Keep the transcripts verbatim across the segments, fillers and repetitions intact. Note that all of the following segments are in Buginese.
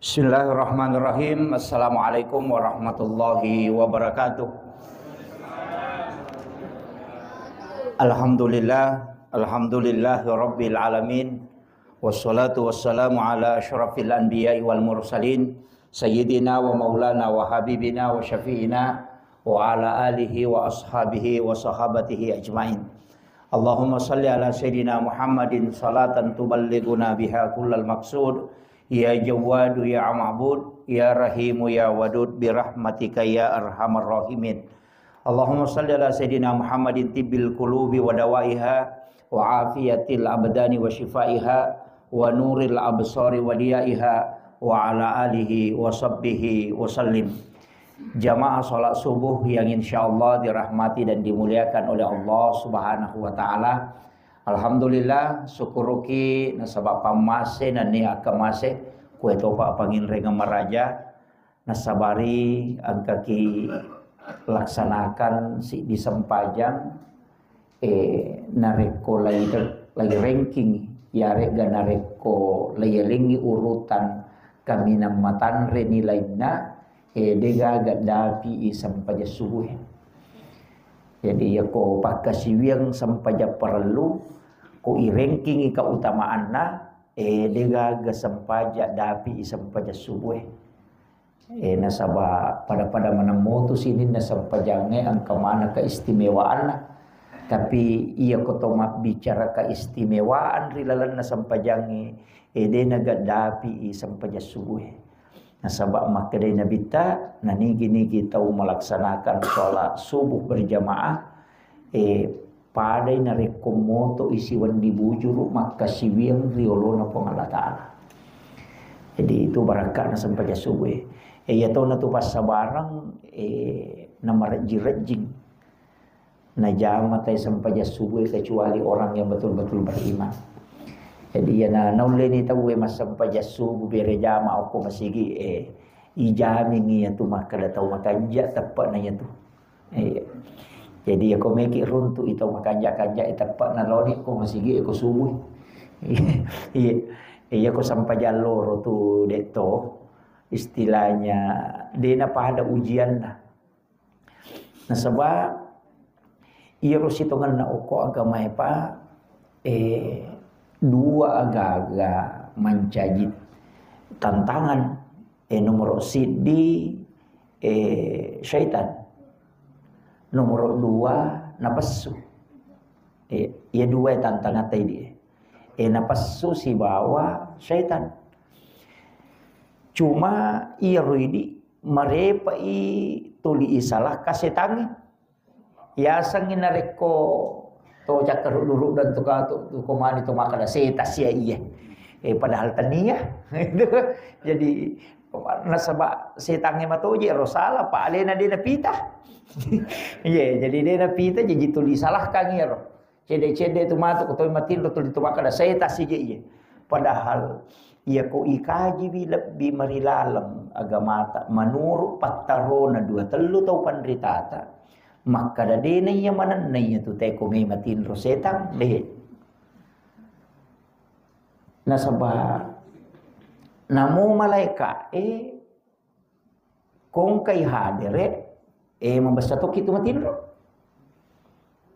Bismillahirrahmanirrahim. Assalamualaikum warahmatullahi wabarakatuh. Alhamdulillah, alhamdulillahi rabbil alamin. Wassalatu wassalamu ala asyrafil anbiya'i wal mursalin, sayyidina wa maulana wa habibina wa syafi'ina wa ala alihi wa ashabihi wa sahabatihi ajmain. Allahumma salli ala sayyidina Muhammadin salatan tuballighuna biha kullal maqsud. Ya Jawwadu ya Ma'bud, ya Rahimu ya Wadud, birahmatika ya arhamar rahimin. Allahumma salli ala sayyidina Muhammadin tibbil qulubi wa dawaiha, wa afiyatil abdani wa shifaiha, wa nuril absari wa diyaiha, wa ala alihi wa sahbihi wa sallim. Jamaah salat subuh yang insyaallah dirahmati dan dimuliakan oleh Allah Subhanahu wa taala. Alhamdulillah, syukuruki nasaba pammase nennia akkamase, kue topa panginrengeng maraja, nasabari engkaki laksanakan siddi sempajang, eh, narekko lai, lai ranking, yarega narekko lai yalengngi urutan kaminang matanre nilainna, eh, degaga dapi i sempajang subuh e. Jadi, yako pakkasiwiang sempajang parellu, ko i ranking i keutamaanna, eh, degaga sempajang dapi i sempajang subuh e. Eh, nasaba pada-pada maneng motu sininna sempajangnge engka maneng keistimewaanna. Tapi iya ko to mabbicara keistimewaan ri lalenna sempajangnge, eh, de nagaddapi i sempajang subuh e. Nasaba makkedai Nabitta, nanigi-nigi tau malaksanakan sholat subuh berjamaah, eh, padai narekko moto isi wenni bujuru makkasiwiang ri olona Puang Allah Ta'ala. Jadi itu barakka'na sempajang subuh e. Eh, iya tona tu passabareng, eh, namarejjing-rejjing. Najama tai sempajang subuh e kecuali orang yang betul-betul beriman. Jadi iya na, naulleni tau e massempajang subuh bere jama okko masigi e, ijamin iya tu makkeda tau makanja teppe'na iya tu. Iya. Jadi, iya ko meki runtu i tau makanja-kanja e teppe'na loni ko masigi e ko subuh. Iya. Iya ko sempajang loro tu de to istilahnya de na pada ujianna. Nasaba iyaro sitongenna okko agamae pa, eh, dua agaga mancaji tantangan. Eh, nomoro siddi, eh, syaitan. Nomoro dua, napessu. Eh, iya dua tantangatta idi. Eh, napessu sibawa syaitan. Cuma iyaro idi marepa i tuli isalahka setangnge. Yasengngi narekko to cakkaruddu-ruddang tu katu, tu ko mani to makkeda setang sia iye. Eh, padahal tania. Jadi, nasaba setangnge matoje ro sala, pa alena de napita. Iye, jadi de napita, jadi tuli salahkan iyaro. Cedde-cedde tu matu ko toi matinro tuli tu makkeda setang sije iye. Padahal iya ko ikajiwi lebbi marilaleng agamata, menurut pattarona dua tellu tau panritata, makkeda dena iya manenna iya tu teko me matinro setang, de. Nasaba namo malaeka e kongkai hadere, eh, mabessa tokki tu matinro.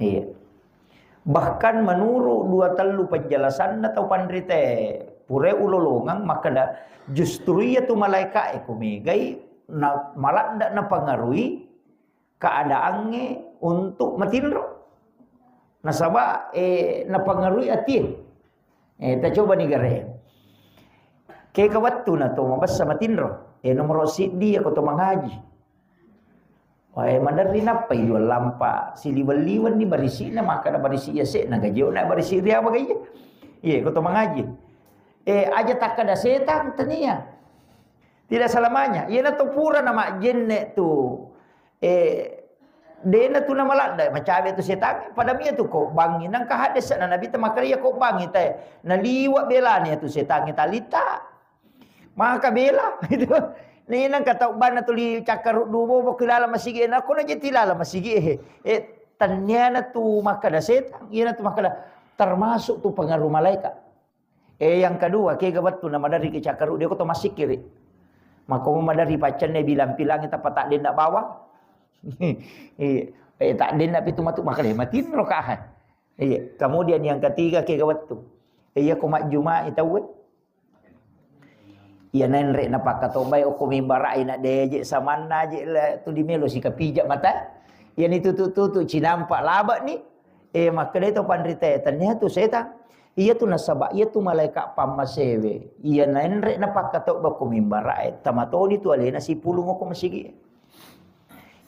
Iya. Bahkan menurut dua tellu penjelasanna tau panrite pura ulolongeng makkeda justru iya tu malaeka e ko megai na maladda napangarui keadaangnge untuk matinro. Nasaba, eh, napangarui atie. Eh, tacobani gare. Kega wettuna to mabessa matinro. Eh, nomoro siddi ako to mangaji. Wae maderri nappai dua lampa siliweng-liweng ni barisi'na, makkada barisi' yase'na gajiona barisi' riawa gaiye. Iye, ko to mangaji. Eh, aja takkada setang tania. Tidak selamanya. Iyana to pura na majjenne tu. Eh, dena tu namaladda, macawe tu setangnge. Pada mia tu ko bangi nangka haddese'na Nabi ta makkada iya ko bangi te. Naliwa belani tu setangnge talita. Maka bela itu. Ni nangka tau banna tuli cakkaruddu bobo kilala masigi na ko na je tilala masigi eh. Eh, tanniana tu makkada setang, iyana tu makkada termasuk tu pengaruh malaikat. Eh, yang kedua, kega wettu na maderri ki cakkaru, dia ko to massikkiri. Makko madari paccanne bilang-pilangi tappa taddenna bawang. Iya. Eh, taddenna pitu matu, makale matinro kaha. Iya. Kemudian yang ketiga, kega wettu. Iya, ko majjumai tauwe. Iya, nenre napakkatobbai okko mimbarai na deje samanna je le tu dimelo sikapija mata. Iya ni tutu-tutu cinampa labak ni. Eh, makkedai to panrita, "Tania tu setang." Iya tu nasaba iya tu malaika pammasewe. Iya nenre napakkatobba ko mimbarai. Tamatoni tu alena sipulung okko masigi.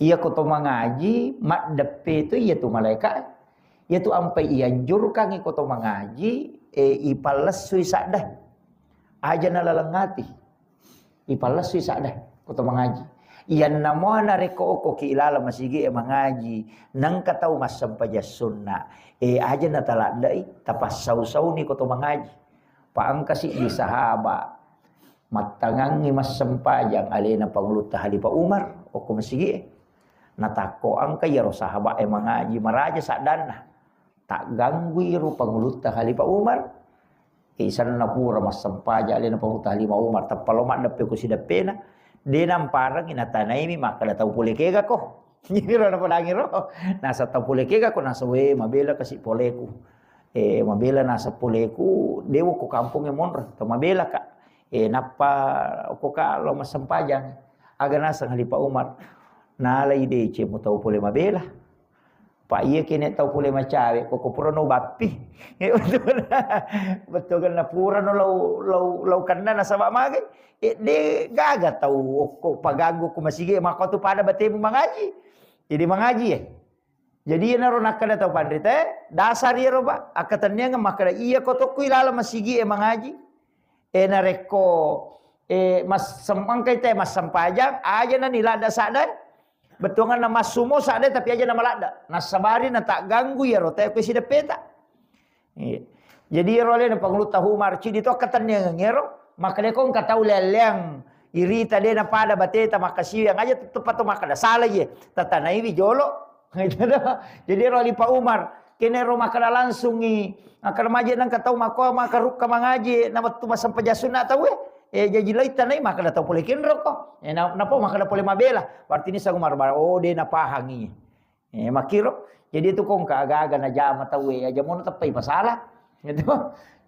Iya ko to mangaji, maddeppe tu iya tu malaika. Iya tu ampai ianjurkangi ko to mangaji, eh, ipallessui sadda. Aja nalaleng ati. Ipallessui sadda ko to mangaji. Iyanna mua narekko okko ki ilala masigi e mangaji, nengka tau massempajang sunna. Eh, aja nataladdai, tapassau-sauni ko to mangaji. Pa engka siddi sahaba mattangangngi massempajang alena Pangulutta Khalifah Umar okko masigi e. Natakko engka iyaro sahaba e mangaji maraja saddanna. Tagganggui ro Pangulutta Khalifah Umar. Isanna pura massempajang alena Pangulutta Khalifah Umar, tappa lo maddeppe ko sideppena. De namparengi natanaimi makkeda tau pole kega ko. Jadi ro napadangi ro. Nasa tau pole kega ko, nasa we mabela kasi poleku. Eh, mabela nasa poleku, dewo ko kampongnge monro, tau mabela ka. Eh, nappa ko ka lo massempajang. Aga naseng Khalifah Umar. Nalai deceng mu tau pole mabela. Pa iya kene tau pole macawe, ko, ko purano bappi. Eh, betul. Betul kan, na purano lau, lau, lau kenna nasaba mage. Eh, de gaga tau okko paganggu ko masigi, maka tu pada batemu mangaji. Jadi mangaji ya. Jadi iyanaro nakkeda tau panrita, dasar iyaro, Pak. Akkatenniangeng makkeda, iya ko tokko ilala masigi e mangaji. Eh, narekko, eh, massem-, engkai te massempajang, aja nani ladda sadda. Bettuanganna massumo sadda, tapi aja namaladda. Nassabari natagganggui iyaro te ko sideppeta. Iya. Jadi iyaro alena Pangulutta Umar, cidi to akkatenniangeng iyaro, makkeda ko engka tau leang-leang irita de napada bateta makkasiwiang, aja tettepa to makkeda sala je, tatanaiwi jolo. Gitu do. Jadi iyaro Khalifah Umar, kene ro makkeda langsungi, makkeda maje nengka tau makko makarukka mangaji, na wettu massempajang sunna tau e. Eh, jaji lai tanai makkeda tau pole kenro ko. Eh, na-, napa makkeda pole mabela. Berarti ni Umar bara, oh, de napahangi. Eh, makkiro. Jadi itu kongka aga-aga najama tauwe, aja mono teppai pasala. Gitu.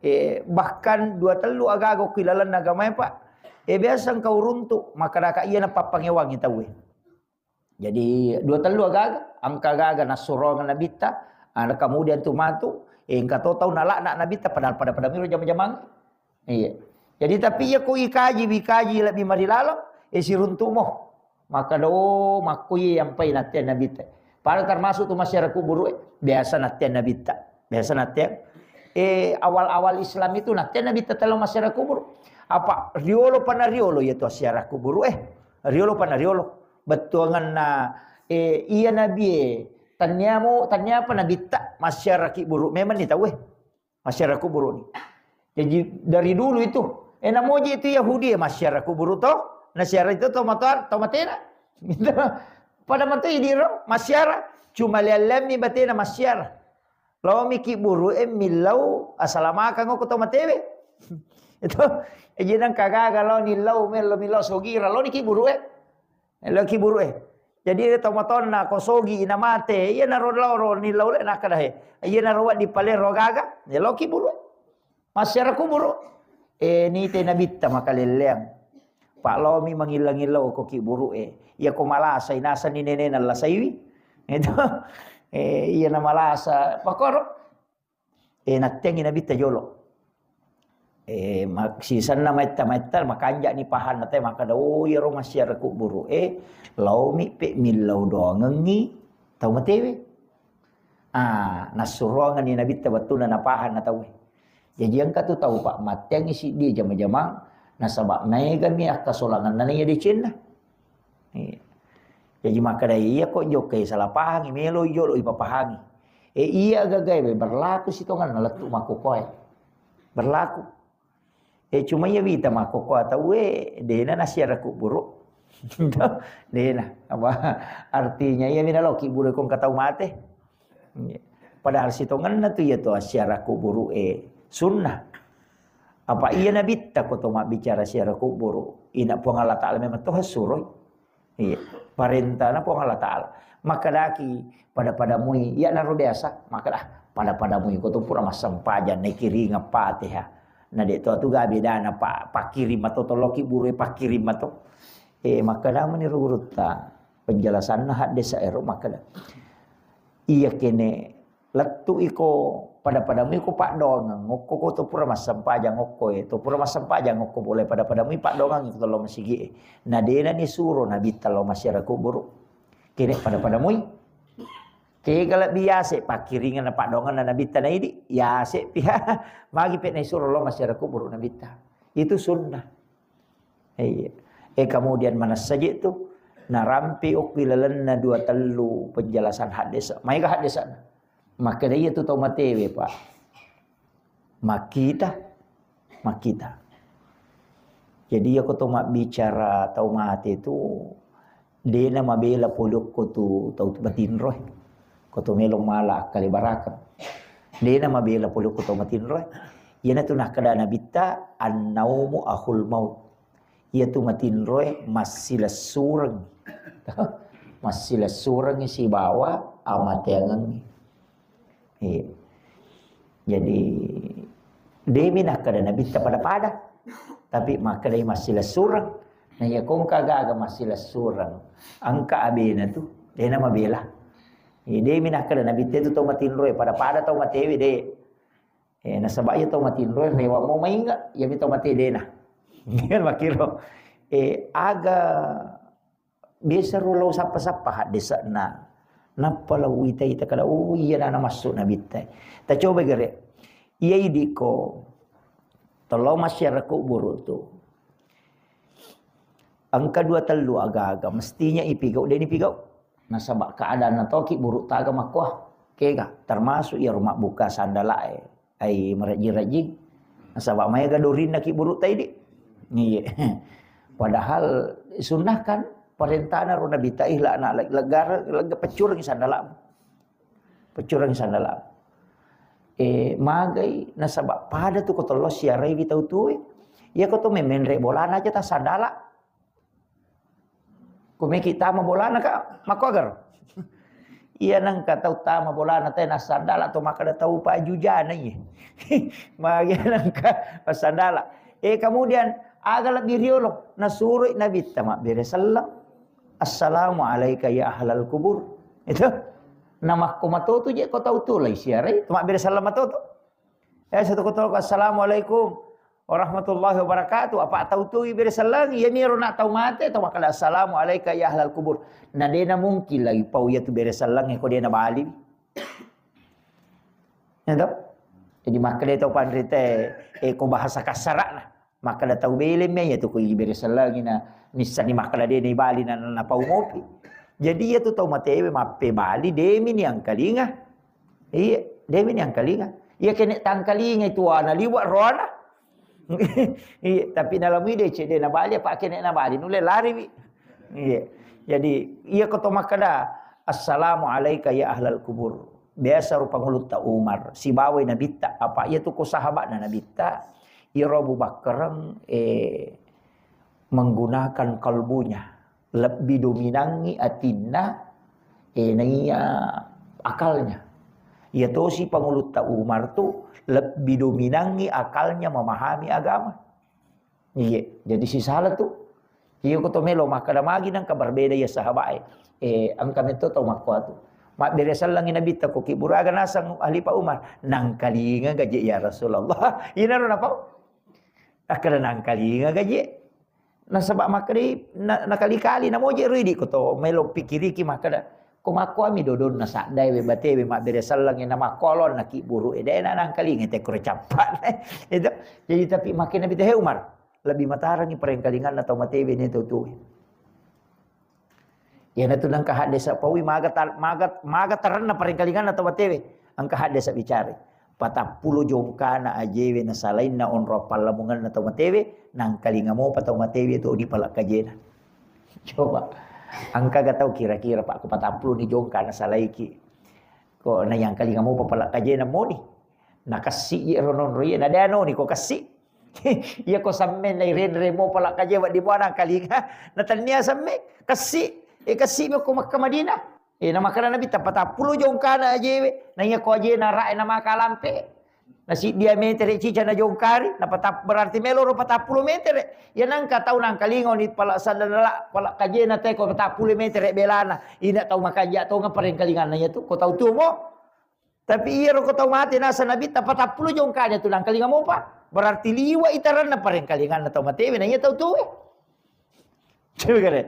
Eh, bahkan dua tellu aga-aga ki lalenna agamae, Pak. Eh, biasa engka uruntu, makkadaka iya napappangewangi tauwe. Jadi dua tellu aga-aga, engka aga-aga nassurongeng nabitta, ah, kemudian tu matu, eh, engka to tau nalakna nabitta padahal pada-pada miro jama-jamang. Iya. Jadi, tapi iya ko ikaji, wikaji lebbi marilalo, eh, siruntu'mo. Makkeda, oh, makko iya yampai natteang nabitta. Pada termasuk tu masyarakat kuburu, eh, biasa natteang nabitta. Biasa natteang. Eh, awal-awal Islam itu natteang nabitta telo masyarakat kuburu. Apa riolo pana riolo iya tu masyarakat kuburu, eh. Riolo pana riolo. Bettuanganna, eh, iya nabi, eh, tanniamo, tanniapa nabitta masyarakat kuburu. Memang ni tau, eh. Masyarakat kuburu ni. Jadi dari dulu itu, eh, namoji itu Yahudi, eh, masyarakat kuburu to, nasyara itu to matoar, to matena. Gitu. Pada matu idiro, masyara, cuma lian-lian mi batena masyara. Lo miki buru, eh, millau, asalamakang ko to matewe. Itu, eh, jenang kagaga lo nillau, melo millau sogira, lo niki buru, eh. Lo ki buru, eh. Jadi, tau matonna ko sogi ina mate, iya naro loro ni laule nakkeda he. Iya naro wedding palero gaga, ya lo ki buru. Masyarakat kuburu. Eh, nite nabitta makalelleang. Pak lomi mangillang-illau ko ki buru, eh. Iya ko malasa, inasani nenena lasaiwi. Itu. Eh, iya na malasa. Pakoro. Eh, natteangngi nabitta jolo. Eh, ma-, sisenna maitta-maitta makanja'ni pahanna te makkeda, oh, iyaro massiara kuburu, eh, laomi pe millau doangengngi tau matewe. Ah, nassuroangenni nabitta wettunna napahanna tauwe. Jaji engka tu tau, Pak, matteangngi siddi jama-jamang, nasaba maegami akkasolangenna iya decenna. Iya. Jaji makkeda iya ko jokkai salah pahangi, melo jolo ipapahangi. Eh, iya gagae we berlaku sitongenna lettu makkokoe. Berlaku. Eh, cuma iya wita makkokoe tauwe, dena nasiara kuburu. Dena. Apa artinya iya mina loki buru kong katau mate. Iya. Padahal sitongenna tu iya tu asiara kuburu, eh, sunnah. Apa iya nabitta ko to mabbicara siara kuburu, ina Puang Allah Ta'ala memang to suroi. Iya, parentana Puang Allah Ta'ala. Makkedaki pada-padamui, iya naro biasa, makkeda, "Ah, pada-padamui ko to pura massempajang, nakiringa Fatihah." Na de to tu ga bedana pa-, pakkiring mato to loki buru pakkiring mato. Eh, makkeda meni ro gurutta. Penjelasanna haddesa ero makkeda. Iya kene lettu iko pada-padamu iko paddoangeng, okko ko to pura massempajang okko e, to pura massempajang okko boleh pada-padamu paddoangeng iko to lo masigi e. Na dena ni suro nabitta lo masyarakat kuburu. Kene pada-padamui. Kega lebbi yase pakkiringan na paddoangenna nabitta na idi, yase piha. Magi pe na isuro lo masyarakat kuburu nabitta. Itu sunnah. Iya. Eh, kemudian manessa je tu, narampi okki lalenna dua tellu penjelasan haddesa. Maega haddesana. Makkeda iya tu tau matewe, Pak. Makkita, makkita. Jadi iya ko to mabbicara tau mate tu, dena mabela pole okko tu tau matinroe. Ko to melo mala akkale barakeng. Dena mabela pole okko tau matinroe. Iyana tu nakkeda nabitta, "Annaumu ahul maut." Iyatu matinroe massilessureng. Massilessurengngi sibawa amateangengngi. Iya. Jadi, demi nakkeda nabitta pada-pada. Tapi makkedai massilessureng. Nah, iya kongka gaga massilessureng. Engka abena tu, dena mabela. Iya, demi nakkeda nabitta tu tau matinroe, pada-pada tau matewe de. Eh, nasaba iya tau matinroe rewa mo mainga, iyami tau mate dena. Kan makkiro. Eh, aga biasa ro lao sappa-sappa haddesana. Nappa lao wita-ita kada, oh iya nana massu nabitta. Ta coba gere. Iya idiko tollo masyarakat kuburu tu. Engka dua tellu aga-aga mestinya ipigau, deni pigau. Nasaba keadaan toki buru taga makkoa. Kega, termasuk iya rumah buka sandalae. Ai marejjing-rejjing. Nasaba maega dorinna ki buru taidi. Iya. Padahal sunnah kan parentana ro nabitta ihla na leg-, legara, lega peccurengi sandalamu. Peccurengi sandalamu. Eh, magai nasaba pada tu ko tello siaraiwi tau tuwe. Iya ko to memenre bolana aja ta sandala. Ko meki tama bolana ka, makkoagar. Iya nengka tau tama bolana te nassandala to makkeda tau pajujana iye. Magi nengka massandala. Eh, kemudian aga lebbi riolo nasuroi nabitta mabbere selleng. "Assalamu alaika ya ahlal kubur." Itu. Namakko matotu je ko tau tu lai siarai, to mabbere selleng matotu. Eh, satu kotoro, "Assalamualaikum warahmatullahi wabarakatuh." Apa tau tu ibere sellengi, iya miro na tau mate, tau makkeda, "Assalamualaika ya ahlal kubur." Na dena mungkin lagi pau iya tu bere sellengi ko dena bali. Ya toh? Jadi makkeda tau panrita, eh, ko bahasa kasarana. Makkeda tau bele me iya tu ko ibere sellengi na nissani makkeda dena bali na, na, na pau mopi. Jadi iya tu tau matewe mappe bali demi ni angkalinga. Iya, demi ni angkalinga. Iya kene tangkalinga itu ana liwa roana. Iya, tapi nalamui de cedde na bali apa kene na bali nulle lari wi. Iya. Jadi iya ko to makkeda, "Assalamu alaika ya ahlal kubur." Biasa rupa ngulutta Umar, sibawai nabitta, apa iya tu ko sahabatna nabitta, iya ro Abu Bakar, eh, menggunakan kalbunya. Lebbi dominangngi atinna, eh, naiya akalnya. Iya tosi Pangulutta Umar tu lebbi dominangngi akalnya memahami agama. Iya, jadi sisala tu. Iya ko to melo makkeda magi nangka berbeda iya sahabat e. Eh, engka metto tau makkuatu. Mabbere sellengi nabitta ko ki buraga nasang Khalifah Umar. Nangkalinga gaje ya Rasulullah. Inaro napau. Akkeda nangkalinga gaje. Nasaba makkedai, na-, nakali-kali, namoje ro idi ko to, melo pikiriki makkeda, ko makkuami dodonna saddae we batewe mabbere sellengnge, na makkualonna ki buru e, de na nangkalinga te kuro cappa. Itu. Jadi tapi makkeda nabitta, "He Umar, lebbi matarangi parengkalinganna tau matewe ne tau tuwe." Iyanatu nengka haddesa paui maga ta-, maga, maga tarenna parengkalinganna tau matewe. Engka haddesa bicara. Patappulo jongkana ajewe nasalainna onrong pallamungenna tau matewe, nangkalinga mopa tau matewe tu di pala kajena. Coba. Engka ga tau kira-kira, Pak, ko patappulo ni jongka nasalaiki. Ko nayangkalinga mopa pala kajena moni. Nakessi je ro nonro iye, na de anoni ko kessi. Iya ko semme na irenre mo pala kaje wedding mo nangkalinga. Na tennia semme, kessi. Eh, kessi mi ko Makkah Madinah. Eh, na makkeda Nabitta patappulo jongkana ajewe. Na iya ko ajena rae na maka lampe. Na siddi metere cica na jongkari, na patap-, berarti meloro patappulo metere. Iya nangka tau nangkalinga ni pala sallala, pala kajena te ko patappulo metere belana. Ina tau makanja tonga parengkalinganna iya tu, ko tau tuo mo. Tapi iyaro ko tau mate nasa Nabitta patappulo jongkana tu nangkalinga mopa. Berarti liwa itaranna parengkalinganna tau matewe na iya tau tuwe. Coba kare.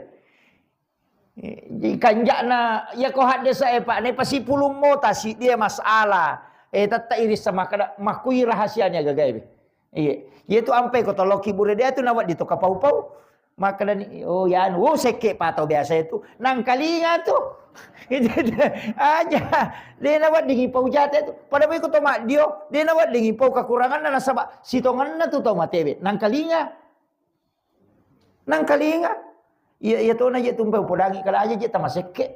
Eh, jadi kanja'na, iya ko haddesa e, Pak, ne pasipulung mota siddi e masalah. Eh, tetta iris sama kada makui rahasianya gagai be. Iya. Iya tu ampe ko tolok kibure dia tu nawa di to kapau-pau. Makkedani, "Oh, ya anu, oh, sekke pa tau biasa itu." Nangkalinga tu. Aja. De nawa dingi pau jate tu. Pada mai ko to maddio, de nawa dingi pau kekuranganna nasaba sitonganna tu tau matewe. Nangkalinga. Nangkalinga. Iya, iya tona je tumpe upodangi kala aja je tamasekke.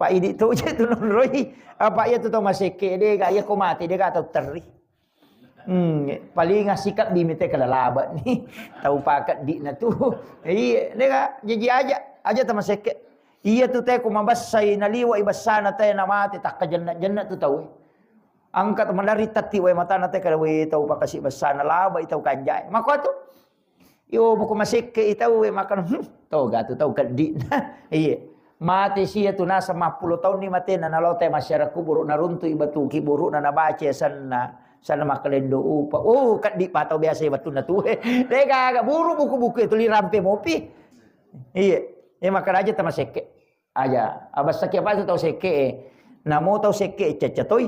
Pak idi to je tu nonroi. Apa iya tu tamasekke de ga iya ko mate de ga tau terri. Hmm, paling sikap di mite kala laba ni. Tau pakat di na tu. Iya, de ga jaji aja, aja tamasekke. Iya tu te ko mabessai naliwa i bessana te na mate takka jenna-jenna tu tau. Angkat malari tatti wae matana te kala we tau pakasi bessana laba i tau kanjai. Mako tu. Yo, buku masekke i tau, eh, makan, hmm, toga tu tau keddi. Iya. Mate sia tu nasa mappulo taunni matena, nalo te masyarakat kuburu, naruntu i batu kiburu na nabaca sanna, sanna makalendo upa. Oh, keddi pa tau biasa i batu na tu. Dega, aga buru buku-buku itu lirampe mopi. Iya. Eh, makaraja tamasekke. Aja, abessaki apa tu tau sekke e. Namo tau sekke e, cecca toi.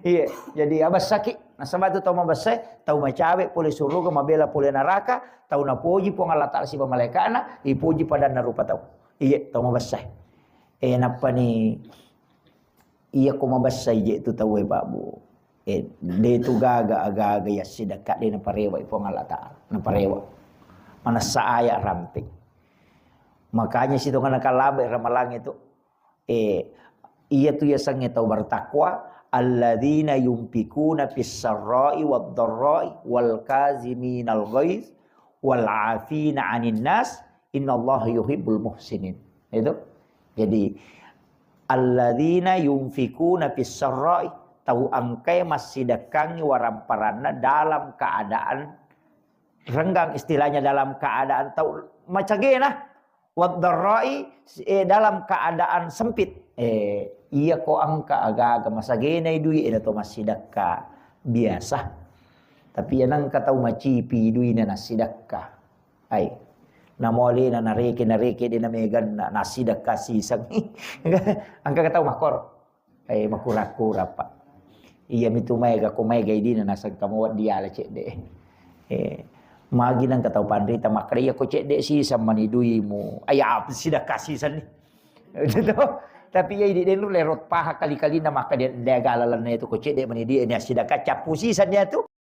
Iya, jadi abessaki. Nasaba tu tau mabessa e, tau macawe pole suruga, mabela pole naraka, tau napoji Puang Allah Taala siba malaikana, ipoji padanna rupa tau. Iya, tau mabessa e. Eh, nappa ni Iya ko mabessai je tu tauwe, Pak Bu. Eh, de tu gaga aga-aga yassidekka de naparewa i Puang Allah Taala. Naparewa. Manessa aya rampe. Makanya sitonganna kalabe Ramalang itu. Eh, iya tu yasengnge tau bertakwa, alladzina yunfikuna fis sarra'i wad dharra'i wal kaziminal ghaiz wal afina anin nas, innallaha yuhibbul muhsinin. Itu. Jadi, alladzina yunfikuna fis sarra'i, tau engkae massidekkangngi waramparanna dalam keadaan renggang, istilahnya dalam keadaan tau macagena, wad dharra'i, eh, dalam keadaan sempit. Eh, iya ko engka aga-aga masagenai dui, eda to massidekka biasa. Tapi iya nengka tau macipi duina nassidekka. Ai. Namo alena nareke, nareke de nameganna, nassidekka siseng. Engka tau makkoro. Eh, makura-kura, Pak. Iya mitu maega, ko maega idina nasengka mo diala cedde. Eh, magi nengka tau panrita makkeda iya ko cedde siseng mani duimu. Aya apa sidekka siseng ni. Gitu. Tapi iya idi denu lerot paha kali-kalina makkeda de gala lenne itu ko cedde mani dia ini sidekka cappu siseng dia tu.